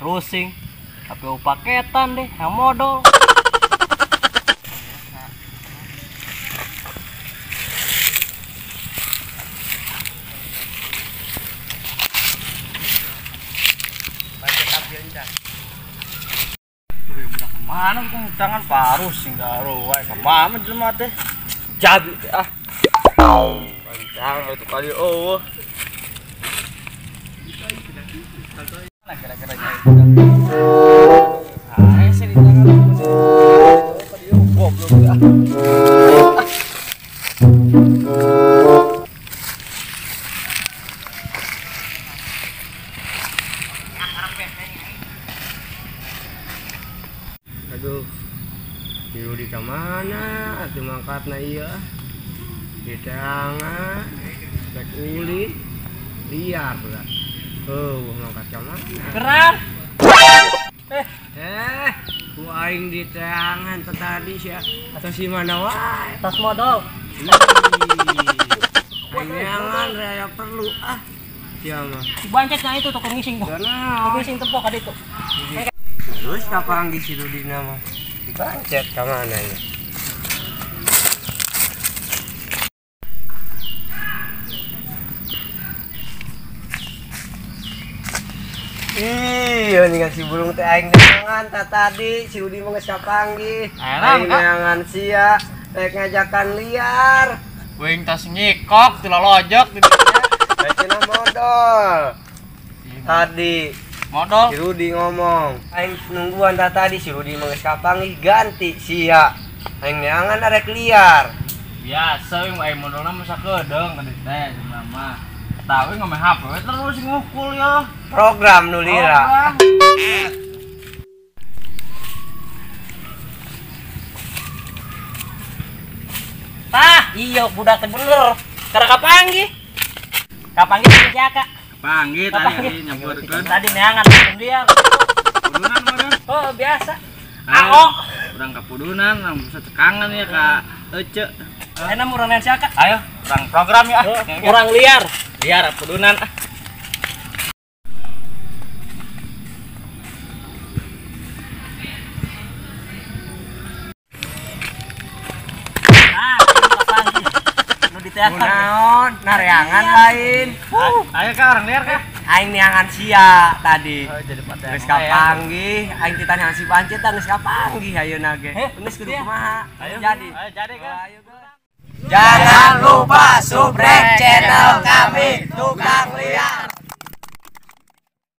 Rusing. Tapi paketan deh, yang modal. Mana tangan parus sing garo wae kemana jelema teh jadi ah pancang itu kali oh kira-kira ah sih di tangan goblok ah. Aduh, tiru di mana? Atuh mangkatna ieu. Di tangan, rek ulin, liar lah. Oh, mangkat ka mana? Keran. Ku aing di tangan tadi sia. Atos si mana wae? Tas modal. Aing raya perlu ah. Sia mah. Dibancetna itu toko ngising tuh. Toko ngising tempok ka ditu. Terus kapan di situ di nama dibancet ke mana ya? Iya nih si burung teh aing neangan tadi si Rudi mah geus kapanggih. Aing neangan sia rek ngajakan liar. Wing tas nyikok ti lolojok di dinya. Rek cenah modal. Tadi modal. Si Rudi ngomong, aing nungguan tadi si Rudi mah geus kapanggih ganti sia. Aing neangan arek liar. Biasa wing aing modalna mah sakedeung tadi teh cenah mah. Tahu ngomong HP terus ngukul ya. Program nu lira. Tah, iya budak teh bener. Karena kapanggih. Kapanggih si Jaka. Kapanggih tadi nyamperkeun. Tadi neangan dia. Pudunan meureun. Oh, biasa. Ao. Urang ka pudunan, bisa cekangan ya ka Ece. Ayeuna mah urang neangan si Aka. Ayo, urang program ya. Urang liar. Liar pudunan ah. Ah, kapanggih. Nu diteangan. Naon, nareangan lain. Ayo ka orang liar ka. Aing neangan sia tadi. Oh, jadi geus kapanggih, aing teh neangan si Pancet geus kapanggih ayeuna ge. Geus kudu kumaha? Jadi. Ayo jadi ka. Jangan lupa subrek channel kami Tukang Liar.